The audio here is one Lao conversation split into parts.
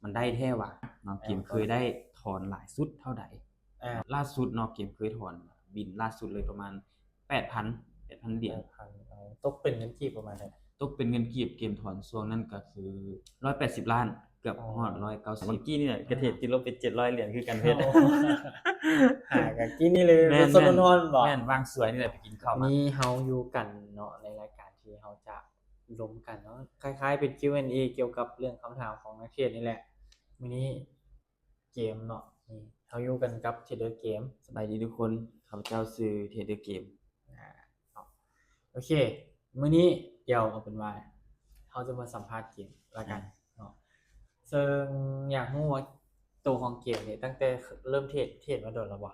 ມັນໄດ້ແທ້ຫວາເນາະ. ເກມເຄີຍໄດ້ຖອນຫຼາຍສຸດເທົ່າໃດ? ອ່າ ລ່າສຸດເນາະ ເກມເຄີຍຖອນບິນລ່າສຸດເລີຍປະມານແປດພັນ ແປດພັນຫຼຽນ. ແປດພັນ ເອົາ ຕົກເປັນເງິນກີບປະມານເທົ່າໃດ? ຕົກເປັນເງິນກີບ ເກມຖອນຊ່ວງນັ້ນກໍຄືຮ້ອຍແປດສິບລ້ານ ເກືອບຮອດຮ້ອຍເກົ້າສິບ. ເມື່ອກີ້ນີ້ກໍເທຣດຕິດລົບໄປເຈັດຮ້ອຍຫຼຽນຄືກັນ. ໂອ້ ຫາກະກິນນີ້ເລີຍ ແມ່ນ ສົດໆຮ້ອນໆບໍ່? ແມ່ນ ວ່າງສວຍນີ້ແຫຼະ ໄປກິນເຂົ້າມາ. ນີ້ເຮົາຢູ່ກັນເນາະ ໃນລາຍການທີ່ເຮົາຈະລົມກັນເນາະ ຄ້າຍໆເປັນ Q and A ກ່ຽວກັບເລື່ອງຄຳຖາມຂອງນັກເທຣດນີ້ແຫຼະ. ມື້ນີ້ເກມເນາະ ນີ້ເຮົາຢູ່ກັນກັບ Trader Game. ສະບາຍດີທຸກຄົນ ຂ້າພະເຈົ້າຊື່ Trader Game ອ່າ ເນາະ. ໂອເຄ ມື້ນີ້ດຽວເອົາເປັນວ່າເຮົາຈະມາສຳພາດເກມລະກັນ ອ່າ ເນາະ. ເຊິ່ງຢາກຮູ້ວ່າໂຕຂອງເກມນີ້ ຕັ້ງແຕ່ເລີ່ມເທຣດ ເທຣດມາດົນແລ້ວບໍ່?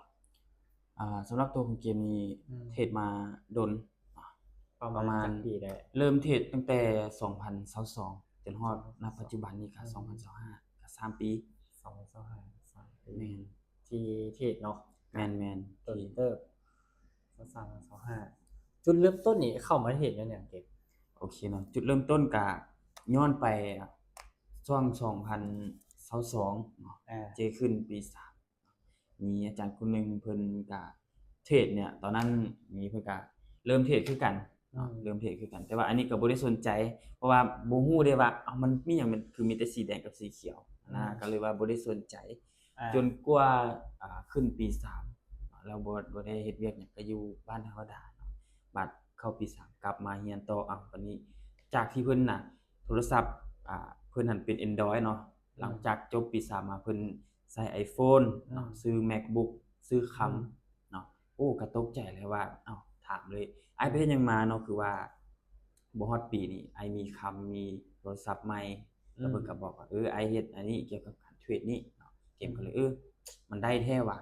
ອ່າ ສຳລັບໂຕຂອງເກມນີ້ ອືມ ເທຣດມາດົນ ປະມານ ປະມານຈັກປີໄດ້? ເລີ່ມເທຣດຕັ້ງແຕ່ສອງພັນຊາວສອງ ຈົນຮອດ ສອງພັນຊາວສອງ ນະປັດຈຸບັນນີ້ກໍ ອືມ ສອງພັນຊາວຫ້າ ກໍສາມປີ. ສອງພັນຊາວຫ້າ ສາມປີ ແມ່ນ ທີ່ເທຣດເນາະ. ແມ່ນໆ ທີ່ເລີ່ມ ສອງພັນຊາວຫ້າ ຈຸດເລີ່ມຕົ້ນນີ້ເຂົ້າມາເທຣດຍ້ອນຫຍັງເກ? ໂອເຄເນາະ ຈຸດເລີ່ມຕົ້ນກະຍ້ອນໄປຊ່ວງສອງພັນຊາວສອງເນາະ ອ່າ ເຈຂຶ້ນປີສາມ ມີອາຈານຄົນໜຶ່ງເພິ່ນກະເທຣດນີ້ ຕອນນັ້ນມີເພິ່ນກະເລີ່ມເທຣດຄືກັນເນາະ ອືມ ເລີ່ມເທຣດຄືກັນ ແຕ່ວ່າອັນນີ້ກໍບໍ່ໄດ້ສົນໃຈ ເພາະວ່າບໍ່ຮູ້ເດ້ວ່າ ເອົ້າ ມັນມີຫຍັງ ມັນຄືມີແຕ່ສີແດງກັບສີຂຽວນະ ອືມ ກໍເລີຍວ່າບໍ່ໄດ້ສົນໃຈ ອ່າ ຈົນກວ່າ ອ່າ ຂຶ້ນປີສາມ ແລ້ວບໍ່ ບໍ່ໄດ້ເຮັດວຽກຫຍັງ ກໍຢູ່ບ້ານທຳມະດາເນາະ. ບາດເຂົ້າປີສາມ ກັບມາຮຽນຕໍ່ ເອົ້າ ບາດນີ້ຈາກທີ່ເພິ່ນນະ ໂທລະສັບ ອ່າ ເພິ່ນຫັ້ນເປັນ Android ເນາະ ອືມ ຫຼັງຈາກຈົບປີສາມມາ ເພິ່ນໃຊ້ iPhone ເນາະ ອືມ ຊື້ MacBook ຊື້ຄຳ ອືມ ເນາະ. ໂອ້ ກໍຕົກໃຈແລ້ວວ່າ ເອົ້າ ຖາມເລີຍ ອ້າຍໄປເຮັດຫຍັງມາເນາະ ຄືວ່າບໍ່ຮອດປີນີ້ ອ້າຍມີຄຳ ມີໂທລະສັບໃໝ່ ແລ້ວເພິ່ນກໍບອກວ່າ ອືມ ເອີ ອ້າຍເຮັດອັນນີ້ ກ່ຽວກັບການເທຣດນີ້ເນາະ. ເກມ ອືມ ກໍເລີຍ ເອີ ມັນໄດ້ແທ້ຫວາ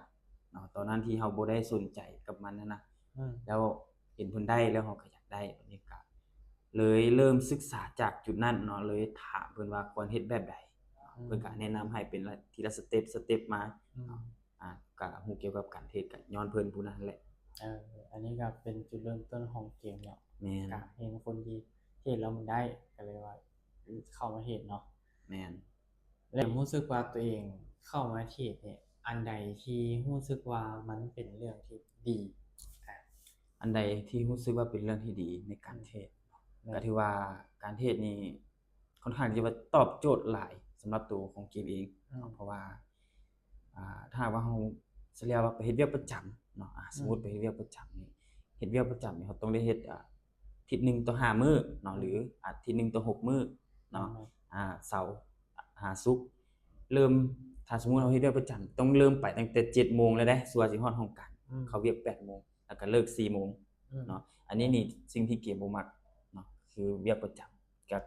ເນາະ ຕອນນັ້ນທີ່ເຮົາບໍ່ໄດ້ສົນໃຈກັບມັນຫັ້ນນະ ອືມ ແລ້ວເຫັນເພິ່ນໄດ້ ແລ້ວເຮົາກໍຢາກໄດ້ ບາດນີ້ກໍເລີຍເລີ່ມສຶກສາຈາກຈຸດນັ້ນເນາະ ເລີຍຖາມເພິ່ນວ່າຄວນເຮັດແບບໃດ ອືມ ເພິ່ນກໍແນະນຳໃຫ້ເປັນລະ ທີລະສະເຕັບ ສະເຕັບມາ ອືມ ເນາະ. ອ່າ ກໍຮູ້ກ່ຽວກັບການເທຣດກໍຍ້ອນເພິ່ນຜູ້ນັ້ນແຫຼະ. ເອີ ອັນນີ້ກໍເປັນຈຸດເລີ່ມຕົ້ນຂອງເກມເນາະ. ແມ່ນ ກໍເຫັນຄົນທີ່ເທຣດແລ້ວມັນໄດ້ ກໍເລີຍວ່າເຂົ້າມາເທຣດເນາະ. ແມ່ນ ແລ້ວຮູ້ສຶກວ່າຕົວເອງເຂົ້າມາເທຣດນີ້ ອັນໃດທີ່ຮູ້ສຶກວ່າມັນເປັນເລື່ອງທີ່ດີ? ອ່າ ອັນໃດທີ່ຮູ້ສຶກວ່າເປັນເລື່ອງທີ່ດີໃນການເທຣດ? ອືມ ແມ່ນ ກໍຖືວ່າການເທຣດນີ້ ຂ້ອນຂ້າງທີ່ວ່າຕອບໂຈດຫຼາຍສຳລັບໂຕຂອງເກມເອງ ອືມ ເນາະ ເພາະວ່າ ອ່າ ຖ້າຫາກວ່າເຮົາສະເລ່ຍວ່າໄປເຮັດວຽກປະຈຳເນາະ ອ່າ ອືມ ສົມມຸດໄປເຮັດວຽກປະຈຳນີ້ ເຮັດວຽກປະຈຳນີ້ເຮົາຕ້ອງໄດ້ເຮັດ ອ່າ ທິດໜຶ່ງຕໍ່ຫ້າມື້ເນາະ ອືມ ຫຼື ອາ ທິດໜຶ່ງຕໍ່ຫົກມື້ເນາະ ອືມ ອ່າ ເສົາ ຫາ ສຸກ ເລີ່ມ ຖ້າສົມມຸດເຮົາເຮັດວຽກປະຈຳ ຕ້ອງເລີ່ມໄປຕັ້ງແຕ່ເຈັດໂມງແລ້ວເດ້ ຊົ່ວຊິຮອດຫ້ອງການ ອືມ ເຂົ້າວຽກແປດໂມງ ແລ້ວກໍເລີກສີ່ໂມງ ອືມ ເນາະ. ອັນນີ້ນີ້ ອືມ ສິ່ງທີ່ເກມບໍ່ມັກເນາະ ຄືວຽກປະຈຳ. ກໍ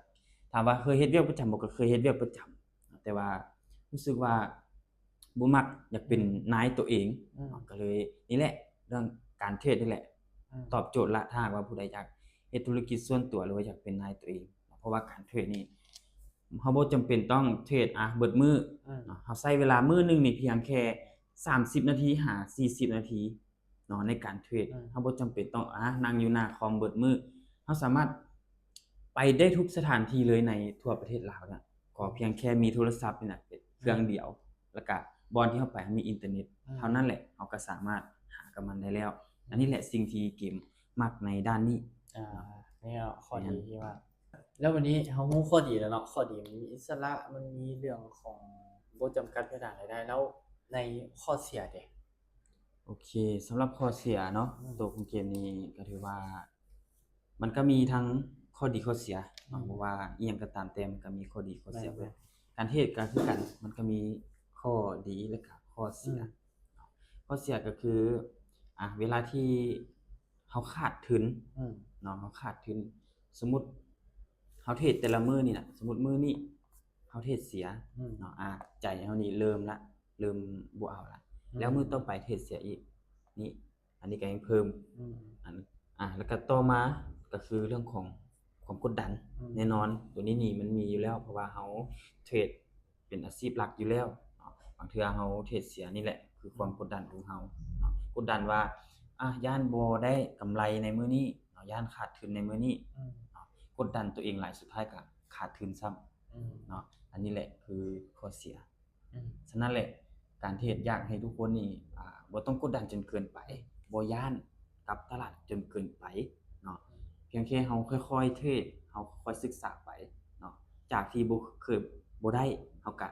ຖາມວ່າເຄີຍເຮັດວຽກປະຈຳບໍ່? ກໍເຄີຍເຮັດວຽກປະຈຳ ແຕ່ວ່າຮູ້ສຶກວ່າບໍ່ມັກ ຢາກເປັນ ອືມ ນາຍຕົວເອງ ອືມ ກໍເລີຍ ນີ້ແຫຼະ ເລື່ອງການເທຣດນີ້ແຫຼະ ອືມ ຕອບໂຈດລະ. ຖ້າຫາກວ່າຜູ້ໃດຢາກເຮັດທຸລະກິດສ່ວນຕົວ ຫຼືວ່າຢາກເປັນນາຍຕົວເອງ ເພາະວ່າການເທຣດນີ້ ເຮົາບໍ່ຈຳເປັນຕ້ອງເທຣດ ອາ ເບິດມື້ ອືມ ເນາະ. ເຮົາໃຊ້ເວລາມື້ໜຶ່ງນີ້ພຽງແຄ່ສາມສິບນາທີຫາສີ່ສິບນາທີ ເນາະ ໃນການເທຣດ ອືມ ເຮົາບໍ່ຈຳເປັນຕ້ອງ ອາ ນັ່ງຢູ່ໜ້າຄອມເບິດມື້ ເຮົາສາມາດໄປໄດ້ທຸກສະຖານທີ່ເລີຍໃນທົ່ວປະເທດລາວນະ ຂໍພຽງແຄ່ມີໂທລະສັບນີ້ນະ ເຄື່ອງດຽວ ແລ້ວກະບ່ອນທີ່ເຮົາໄປເຮົາມີອິນເຕີເນັດ ອືມ ເທົ່ານັ້ນແຫຼະ ເຮົາກໍສາມາດຫາກັບມັນໄດ້ແລ້ວ. ອືມ ອັນນີ້ແຫຼະສິ່ງທີ່ເກມມັກໃນດ້ານນີ້ ອາ ເນາະ ນີ້ເນາະ ຂໍ້ດີ ແມ່ນ ທີ່ວ່າ ແລ້ວວັນນີ້ເຮົາຮູ້ຂໍ້ດີແລ້ວເນາະ ຂໍ້ດີມັນມີອິດສະຫຼະ ມັນມີເລື່ອງຂອງບໍ່ຈຳກັດເວລາລາຍໄດ້ ແລ້ວໃນຂໍ້ເສຍເດ? ໂອເຄ ສຳລັບຂໍ້ເສຍເນາະ ອືມ ໂຕຂອງເກມນີ້ກໍຖືວ່າ ມັນກໍມີທັງຂໍ້ດີຂໍ້ເສຍເນາະ ອືມ ບໍ່ວ່າອີ່ຫຍັງກໍຕາມແຕ່ ມັນກໍມີຂໍ້ດີຂໍ້ເສຍ ແມ່ນໆ ເບິດ. ການເທຣດກໍຄືກັນ ມັນກໍມີຂໍ້ດີ ແລະກໍຂໍ້ເສຍ ອືມ ເນາະ. ຂໍ້ເສຍກໍຄື ອາ ເວລາທີ່ເຮົາຂາດທຶນ ອືມ ເນາະ ເຮົາຂາດທຶນ ສົມມຸດເຮົາເທຣດແຕ່ລະມື້ນີ້ນະ ສົມມຸດມື້ນີ້ເຮົາເທຣດເສຍ ອືມ ເນາະ ອາ ໃຈເຮົານີ້ເລີ່ມລະ ເລີ່ມບໍ່ເອົາລະ ອືມ ແລ້ວມື້ຕໍ່ໄປເທຣດເສຍອີກ ນີ້ ອັນນີ້ກໍຍັງເພີ່ມ ອືມ ອັນ ອາ ແລ້ວກໍຕໍ່ມາກໍຄືເລື່ອງຂອງຄວາມກົດດັນ ອືມ ແນ່ນອນ ຕົວນີ້ນີ້ມັນມີຢູ່ແລ້ວ ເພາະວ່າເຮົາເທຣດເປັນອາຊີບຫຼັກຢູ່ແລ້ວເນາະ. ບາງເທື່ອເຮົາເທຣດເສຍ ນີ້ແຫຼະຄືຄວາມ ອືມ ກົດດັນຂອງເຮົາເນາະ ກົດດັນວ່າ ອາ ຢ້ານບໍ່ໄດ້ກຳໄລໃນມື້ນີ້ເນາະ ຢ້ານຂາດທຶນໃນມື້ນີ້ ອືມ ເນາະ ກົດດັນຕົວເອງຫຼາຍ ສຸດທ້າຍກໍຂາດທຶນຊ້ຳ ອືມ ເນາະ. ອັນນີ້ແຫຼະຄືຂໍ້ເສຍ. ອືມ ສະນັ້ນແຫຼະ ການເທຣດຢາກໃຫ້ທຸກຄົນນີ້ ອ່າ ບໍ່ຕ້ອງກົດດັນຈົນເກີນໄປ, ບໍ່ຢ້ານກັບຕະຫຼາດຈົນເກີນໄປເນາະ. ພຽງແຄ່ເຮົາຄ່ອຍໆເທຣດ, ເຮົາຄ່ອຍສຶກສາໄປເນາະ. ຈາກທີ່ບໍ່ ເຄີຍບໍ່ໄດ້, ເຮົາກະ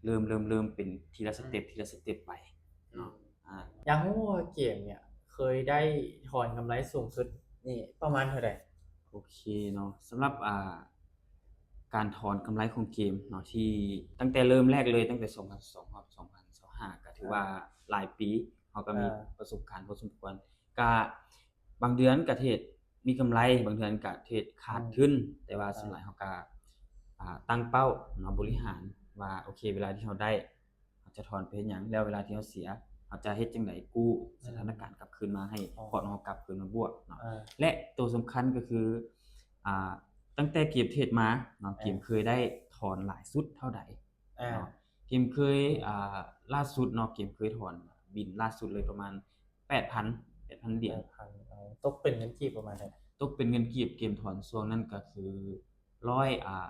ເລີ່ມ, ເລີ່ມ, ເລີ່ມເປັນທີລະສະເຕັບ, ອືມ ທີລະສະເຕັບໄປເນາະ. ອືມ ອາ ຢາກຮູ້ວ່າເກມເນີ້ຍ ເຄີຍໄດ້ຖອນກຳໄລສູງສຸດນີ້ປະມານເທົ່າໃດ? ໂອເຄເນາະ, ສຳລັບ ອ່າ ການຖອນກຳໄລຂອງເກມເນາະ ທີ່ຕັ້ງແຕ່ເລີ່ມແລກເລີຍ, ຕັ້ງແຕ່ສອງພັນຊາວສອງຮອດສອງພັນຊາວຫ້າ ກໍຖືວ່າ ອ່າ ຫຼາຍປີ, ເຮົາກໍມີ ອ່າ ປະສົບການພໍສົມຄວນ. ກະບາງເດືອນກະເທຣດມີກຳໄລ, ບາງເດືອນກະເທຣດຂາດທຶນ, ອືມ ແຕ່ວ່າ ອ່າ ສ່ວນຫຼາຍເຮົາກະ ອ່າ ຕັ້ງເປົ້າເນາະ, ບໍລິຫານວ່າ ໂອເຄ ເວລາທີ່ເຮົາໄດ້ ເຮົາຈະຖອນໄປເຮັດຫຍັງ ແລ້ວເວລາທີ່ເຮົາເສຍ ເຮົາຈະເຮັດຈັ່ງໃດກູ້ ອືມ ສະຖານະການກັບຄືນມາໃຫ້ ອໍ ພອດຂອງເຮົາກັບຄືນມາບວກເນາະ. ເອີ ແລະໂຕສຳຄັນກໍຄື ອ່າ ຕັ້ງແຕ່ເກມເທຣດມາເນາະ ເອີ ເກມເຄີຍໄດ້ຖອນຫຼາຍສຸດເທົ່າໃດ ເອີ ເນາະ. ເກມເຄີຍ ອ່າ ລ່າສຸດເນາະ ເກມເຄີຍຖອນບິນລ່າສຸດເລີຍປະມານແປດພັນ ແປດພັນຫຼຽນ. ແປດພັນ ເອົາ ຕົກເປັນເງິນກີບປະມານເທົ່າໃດ? ຕົກເປັນເງິນກີບ ເກມຖອນຊ່ວງນັ້ນກໍຄື ຮ້ອຍ ອ່າ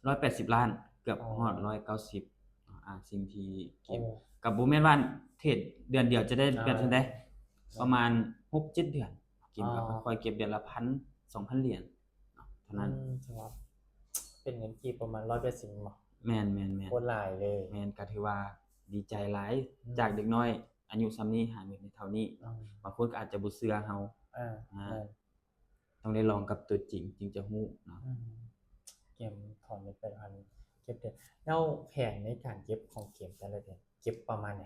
ຮ້ອຍແປດສິບລ້ານ ເກືອບ ອໍ ຮອດຮ້ອຍເກົ້າສິບ. ອ່າ ສິ່ງທີ່ເກມ ໂອ້ ກໍບໍ່ແມ່ນວ່າເທຣດເດືອນດຽວຈະໄດ້ ອ່າ ແບບນັ້ນໄດ໋ ອ່າ ປະມານຫົກເຈັດເດືອນ ເກມກໍ ອ່າ ຄ່ອຍໆເກັບເດືອນລະພັນ ສອງພັນຫຼຽນເນາະ ເທົ່ານັ້ນ. ອືມ ຖືວ່າເປັນເງິນກີບປະມານຮ້ອຍແປດສິບແມ່ນບໍ່? ແມ່ນໆໆ ໂຄດຫຼາຍເລີຍ. ແມ່ນ ກໍຖືວ່າດີໃຈຫຼາຍ ອືມ ຈາກເດັກນ້ອຍອາຍຸສ່ຳນີ້ຫາເງິນໄດ້ເທົ່ານີ້. ອືມ ບາງຄົນກໍອາດຈະບໍ່ເຊື່ອເຮົາ ອ່າ ອ່າ ແມ່ນ ຕ້ອງໄດ້ລອງກັບຕົວຈິງຈຶ່ງຈະຮູ້ເນາະ. ອືມ ເກມຖອນໄປແປດພັນ ເກັບເດືອນ ແລ້ວແຜນໃນການເກັບຂອງເກມແຕ່ລະເດືອນ ເກັບປະມານໃດ?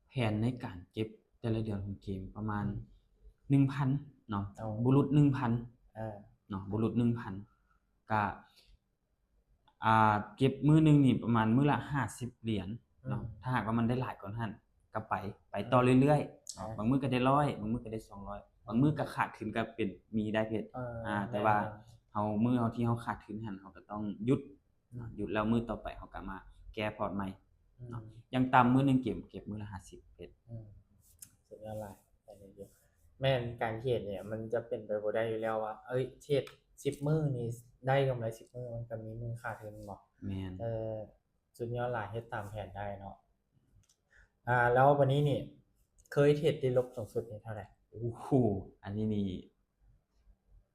ແຜນໃນການເກັບແຕ່ລະເດືອນຂອງເກມປະມານ ອືມ ໜຶ່ງພັນເນາະ ເອົາ ບໍ່ຫຼຸດໜຶ່ງພັນ ເອີ ເນາະ ບໍ່ຫຼຸດໜຶ່ງພັນ ກະ ອ່າ ເກັບມື້ໜຶ່ງນີ້ປະມານມື້ລະຫ້າສິບຫຼຽນເນາະ. ອືມ ຖ້າຫາກວ່າມັນໄດ້ຫຼາຍກວ່ານັ້ນກໍໄປ ໄປຕໍ່ເລື້ອຍໆເນາະ. ອ່າ ບາງມື້ກໍໄດ້ຮ້ອຍ ບາງມື້ກໍໄດ້ສອງຮ້ອຍ ບາງມື້ກໍຂາດທຶນກໍເປັນ ມີໄດ້ເພດ. ເອີ ອ່າ ແຕ່ວ່າ ແມ່ນ ເຮົາ ມື້ເຮົາທີ່ເຮົາຂາດທຶນຫັ້ນ ເຮົາກໍຕ້ອງຢຸດເນາະ ອືມ ຢຸດແລ້ວມື້ຕໍ່ໄປເຮົາກໍມາແກ້ພອດໃໝ່ເນາະ. ອືມ ຢ່າງຕ່ຳມື້ໜຶ່ງເກມເກັບມື້ລະຫ້າສິບເພດ. ອືມ ສຸດຍອດຫຼາຍ. ແມ່ນ ການເທຣດນີ້ມັນຈະເປັນໄປບໍ່ໄດ້ຢູ່ແລ້ວວ່າ ເອີຍ ເທຣດສິບມື້ນີ້ໄດ້ກຳໄລສິບມື້ ມັນກໍມີມື້ຂາດທຶນແມ່ນບໍ່? ແມ່ນ ເອີ ສຸດຍອດຫຼາຍ ເຮັດຕາມແຜນໄດ້ເນາະ. ອ່າ ແລ້ວບັດນີ້ນີ້ ເຄີຍເທຣດຕິດລົບສູງສຸດນີ້ເທົ່າໃດ? ໂອ້ໂຫ ອັນນີ້ນີ້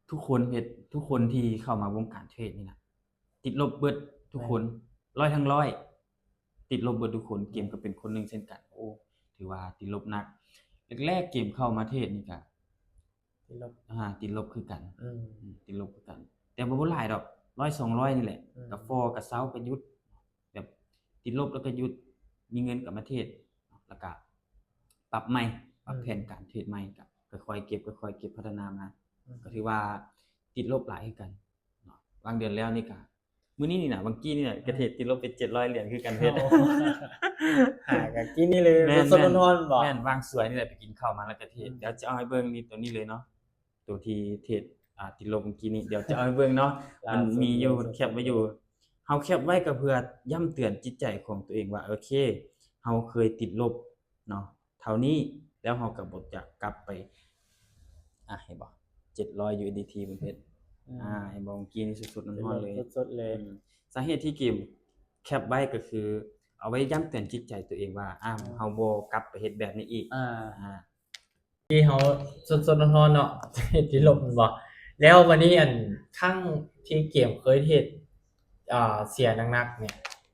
ທຸກຄົນເຮັດ ທຸກຄົນທີ່ເຂົ້າມາວົງການເທຣດນີ້ນະ ຕິດລົບເບິດທຸກຄົນ ແມ່ນ ຮ້ອຍທັງຮ້ອຍ ຕິດລົບເບິດທຸກຄົນ. ແມ່ນ ເກມກໍເປັນຄົນໜຶ່ງເຊັ່ນກັນ. ໂອ້ ຖືວ່າຕິດລົບໜັກ. ແລກໆເກມເຂົ້າມາເທຣດນີ້ກະ ຕິດລົບ ອ່າ ຕິດລົບຄືກັນ. ອືມ ອືມ ຕິດລົບຄືກັນ ແຕ່ວ່າບໍ່ຫຼາຍດອກ ຮ້ອຍສອງຮ້ອຍນີ້ແຫຼະ. ອືມ ກະພໍ້ ກະເຊົາ ກະຢຸດ ແບບຕິດລົບແລ້ວກະຢຸດ ມີເງິນກະມາເທຣດ ແລ້ວກະປັບໃໝ່ ປັບ ອືມ ແຜນການເທຣດໃໝ່ ກະຄ່ອຍໆເກັບ ຄ່ອຍໆເກັບ ພັດທະນາມາ. ອືມ ກະຖືວ່າຕິດລົບຫຼາຍຄືກັນເນາະ. ຫວ່າງເດືອນແລ້ວນີ້ກະ ມື້ນີ້ນີ້ນະ ຫວ່າງກີ້ນີ້ນະ ອືມ ກະເທຣດຕິດລົບໄປເຈັດຮ້ອຍຫຼຽນຄືກັນເພດ. ໂອ້ ຫາກະກີ້ນີ້ເລີຍ ແມ່ນໆ ສົດໆຮ້ອນໆບໍ່? ແມ່ນ ຫວ່າງສວຍນີ້ແຫຼະ ໄປກິນເຂົ້າມາແລ້ວກະເທຣດ. ອືມ ດຽວຈະເອົາໃຫ້ເບິ່ງນີ້ ໂຕນີ້ເລີຍເນາະ. ໂຕທີ່ເທຣດ ອ່າ ຕິດລົບມື້ກີ້ນີ້ ດຽວຈະເອົາໃຫ້ເບິ່ງເນາະ. ມັນມີຢູ່ ແຄບໄວ້ຢູ່ ເຮົາແຄບໄວ້ກໍເພື່ອຢ້ຳເຕືອນຈິດໃຈຂອງຕົວເອງວ່າ ໂອເຄ ເຮົາເຄີຍຕິດລົບເນາະ ເທົ່ານີ້ ແລ້ວເຮົາກໍບໍ່ຢາກກັບໄປ. ອ່າ ເຫັນບໍ່? ເຈັດຮ້ອຍ ຢູເອັສດີທີ ເພິ່ນເຮັດ. ອືມ ອ່າ ເຫັນບໍ່? ມື້ກີ້ນີ້ສົດໆຮ້ອນໆເລີຍ ສົດໆເລີຍ. ອືມ ສາເຫດທີ່ເກມແຄບໄວ້ກໍຄື ເອົາໄວ້ຢ້ຳເຕືອນຈິດໃຈຕົວເອງວ່າ ອ່າ ອືມ ເຮົາບໍ່ກັບໄປເຮັດແບບນີ້ອີກ. ອ່າ ອ່າ ທີ່ເຮົາສົດໆຮ້ອນໆເນາະ ເທຣດຕິດລົບແມ່ນບໍ່? ແລ້ວບັດນີ້ ອັນ ຄັ້ງທີ່ເກມເຄີຍເທຣດ ອ່າ ເສຍໜັກໆນີ້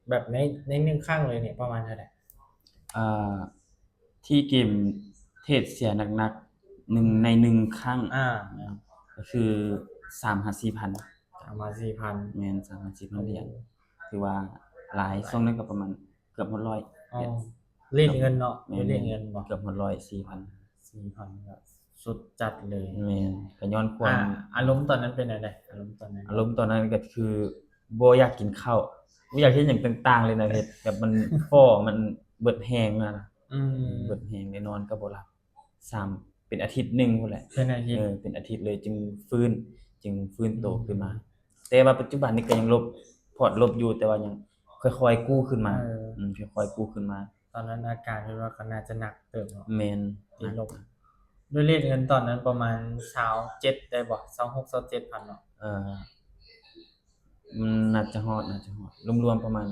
ແບບໃນ ໃນໜຶ່ງຄັ້ງເລີຍນີ້ ປະມານເທົ່າໃດ? ເອີ ທີ່ເກມເທຣດເສຍໜັກໆ ໜຶ່ງ ໃນໜຶ່ງຄັ້ງ ອ່າ ກໍຄື ສາມຫາສີ່ພັນ. ສາມຫາສີ່ພັນ. ແມ່ນ ສາມຫາສີ່ພັນຫຼຽນ. ໂອ້ ຖືວ່າຫຼາຍ. ຊ່ວງນັ້ນກໍປະມານເກືອບຮອດຮ້ອຍ. ອໍ ເລດເງິນເນາະ. ແມ່ນ ເລດເງິນບໍ່? ເກືອບຮອດຮ້ອຍ ສີ່ພັນ. ສີ່ພັນ ກໍສຸດຈັດເລີຍ. ແມ່ນ ກໍຍ້ອນຄວາມ ອ່າ ອາລົມຕອນນັ້ນເປັນແນວໃດ? ອາລົມຕອນນັ້ນ ອາລົມຕອນນັ້ນກໍຄືບໍ່ຢາກກິນເຂົ້າ ບໍ່ຢາກເຮັດຫຍັງຕ່າງໆເລີຍນະ ເຮັດແບບມັນ ພໍ້ ມັນເບິດແຮງນະ. ອືມ ເບິດແຮງເລີຍ ນອນກໍບໍ່ຫຼັບ. ສາມ ເປັນອາທິດໜຶ່ງພຸ້ນແຫຼະ. ເປັນອາທິດ. ເອີ ເປັນອາທິດເລີຍຈຶ່ງຟື້ນ ຈຶ່ງຟື້ນໂຕ ອືມ ຂຶ້ນມາ. ແຕ່ວ່າປັດຈຸບັນນີ້ກໍຍັງລົບ ພອດລົບຢູ່ ແຕ່ວ່າຍັງຄ່ອຍໆກູ້ຂຶ້ນມາ. ເອີ ອືມ ຄ່ອຍໆກູ້ຂຶ້ນມາ. ຕອນນັ້ນອາການເພິ່ນວ່າກໍໜ້າຈະໜັກເຕີບເນາະ. ແມ່ນ. ຕິດລົບ ດ້ວຍເລດເງິນຕອນນັ້ນປະມານຊາວເຈັດໄດ້ບໍ່? ຊາວຫົກ ຊາວເຈັດພັນເນາະ. ເອີ ອືມ ໜ້າຈະຮອດ ໜ້າຈະຮອດ ລວມໆປະມານ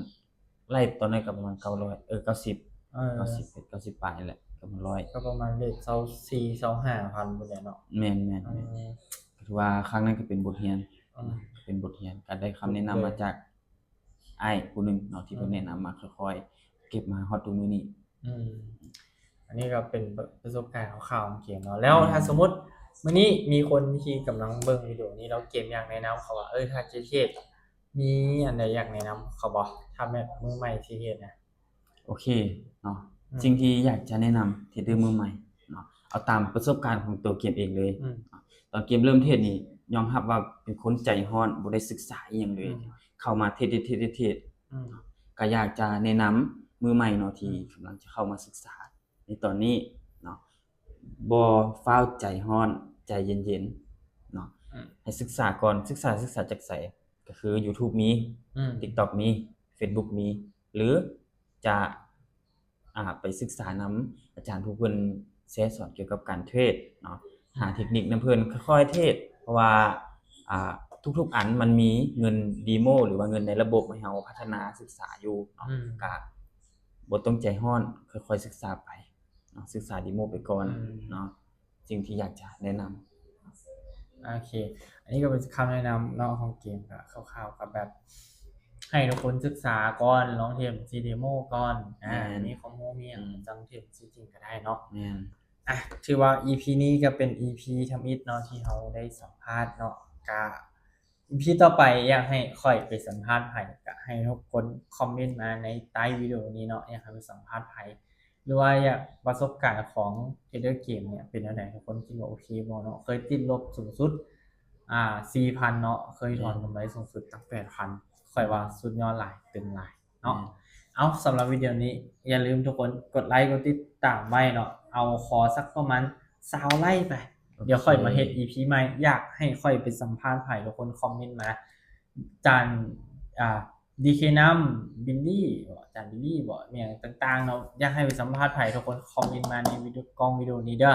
ໄລ່ຕອນນັ້ນກໍປະມານເກົ້າຮ້ອຍ ເອີ ເກົ້າສິບ ເອີ ເກົ້າສິບ ເກົ້າສິບປາຍນີ້ແຫຼະ ເກືອບຮ້ອຍ ກໍປະມານເລດຊາວສີ່ ຊາວຫ້າພັນພຸ້ນແຫຼະເນາະ. ແມ່ນໆ ເອີ ຖືວ່າຄັ້ງນັ້ນກໍເປັນບົດຮຽນ ອືມ ເປັນບົດຮຽນ ກໍໄດ້ຄຳແນະນຳມາຈາກອ້າຍຜູ້ໜຶ່ງເນາະ ທີ່ເພິ່ນ ອືມ ແນະນຳມາ ຄ່ອຍໆເກັບມາຮອດທຸກມື້ນີ້. ອືມ ອັນນີ້ກໍເປັນປະ ປະສົບການຄ່າວໆຂອງເກມເນາະ. ແລ້ວ ແມ່ນ ຖ້າສົມມຸດມື້ນີ້ມີຄົນທີ່ກຳລັງເບິ່ງວິດີໂອນີ້ ແລ້ວເກມຢາກແນະນຳເຂົາວ່າ ເອີ ຖ້າຈະເທດ ມີອັນໃດຢາກແນະນຳເຂົາບໍ່? ຖ້າແບບມືໃໝ່ຊິເທດນະ. ໂອເຄເນາະ ອືມ ສິ່ງທີ່ຢາກຈະແນະນຳເທຣດເດີມືໃໝ່ເນາະ ເອົາຕາມປະສົບການຂອງຕົວເກມເອງເລີຍ ອືມ ຕອນເກມເລີ່ມເທດນີ້ ຍອມຮັບວ່າເປັນຄົນໃຈຮ້ອນ ບໍ່ໄດ້ສຶກສາອີ່ຫຍັງເລີຍ ອືມ ເຂົ້າມາເທດ ເທດ ເທດ ເທດ ອືມ ກໍຢາກຈະແນະນຳມືໃໝ່ເນາະ ທີ່ ອືມ ກຳລັງຈະເຂົ້າມາສຶກສາໃນຕອນນີ້ເນາະ ບໍ່ຟ້າວໃຈຮ້ອນ ໃຈເຢັນໆເນາະ ອືມ ໃຫ້ສຶກສາກ່ອນ ສຶກສາ ສຶກສາຈາກໃສ? ກໍຄື YouTube ມີ ອືມ TikTok ມີ Facebook ມີ ຫຼືຈະ ອ່າ ໄປສຶກສານຳອາຈານຜູ້ເພິ່ນແຊສອນກ່ຽວກັບການເທຣດເນາະ ຫາເທັກນິກນຳເພິ່ນ ຄ່ອຍໆເທດ ເພາະວ່າ ອ່າ ທຸກໆອັນມັນມີເງິນເດໂມ ຫຼືວ່າເງິນໃນລະບົບໃຫ້ເຮົາພັດທະນາສຶກສາຢູ່ເນາະ ອືມ ກະບໍ່ຕ້ອງໃຈຮ້ອນ ຄ່ອຍໆສຶກສາໄປເນາະ ສຶກສາເດໂມໄປກ່ອນ ອືມ ເນາະ ສິ່ງທີ່ຢາກຈະແນະນຳ. ໂອເຄ ອັນນີ້ກໍເປັນຄຳແນະນຳເນາະຂອງເກມ ກໍຄ່າວໆ ກໍແບບໃຫ້ທຸກຄົນສຶກສາກ່ອນ ລອງເທດເປັນເດໂມກ່ອນ ອາ ແມ່ນ ມີຄວາມຮູ້ມີຫຍັງ ອືມ ຈັ່ງເທດເປັນຈິງກໍໄດ້ເນາະ ແມ່ນ ອ່ະ ຖືວ່າອີພີນີ້ກໍເປັນອີພີທຳອິດເນາະ ທີ່ເຮົາໄດ້ສຳພາດເນາະ ກະອີພີຕໍ່ໄປຢາກໃຫ້ຂ້ອຍໄປສຳພາດໃຜ ກະໃຫ້ທຸກຄົນຄອມເມັນມາໃນໃຕ້ວິດີໂອນີ້ເນາະ ຢາກໃຫ້ໄປສຳພາດໃຜ ຫຼືວ່າຢາກປະສົບການຂອງເທຣດເດີເກມເນຍເປັນແນວໃດ ທຸກຄົນຄິດວ່າໂອເຄບໍ່ເນາະ ເຄີຍຕິດລົບສູງສຸດ ອ່າ ສີ່ພັນເນາະ ເຄີຍຖອນ ແມ່ນ ກຳໄລສູງສຸດຕັ້ງແປດພັນ ຂ້ອຍວ່າສຸດຍອດຫຼາຍ ຕຶງຫຼາຍເນາະ ແມ່ນ ເອົາ ສຳລັບວິດີໂອນີ້ ຢ່າລືມທຸກຄົນກົດໄລ ກົດຕິດຕາມໄວ້ເນາະ ເອົາຂໍສັກປະມານຊາວໄລໄປ ໂອເຄ ດຽວຂ້ອຍມາເຮັດອີພີໃໝ່ ຢາກໃຫ້ຂ້ອຍໄປສຳພາດໃຜ ທຸກຄົນຄອມເມັນມາ ຈານ ອ່າ ດີເຄນ້ຳ ບິນລີບໍ ຈານບິນລີບໍ ແມ່ນຫຍັງຕ່າງໆເນາະ ຢາກໃຫ້ໄປສຳພາດໃຜ ທຸກຄົນຄອມເມັນມາໃນວິດີໂອ ກ້ອງວິດີໂອນີ້ເດີ.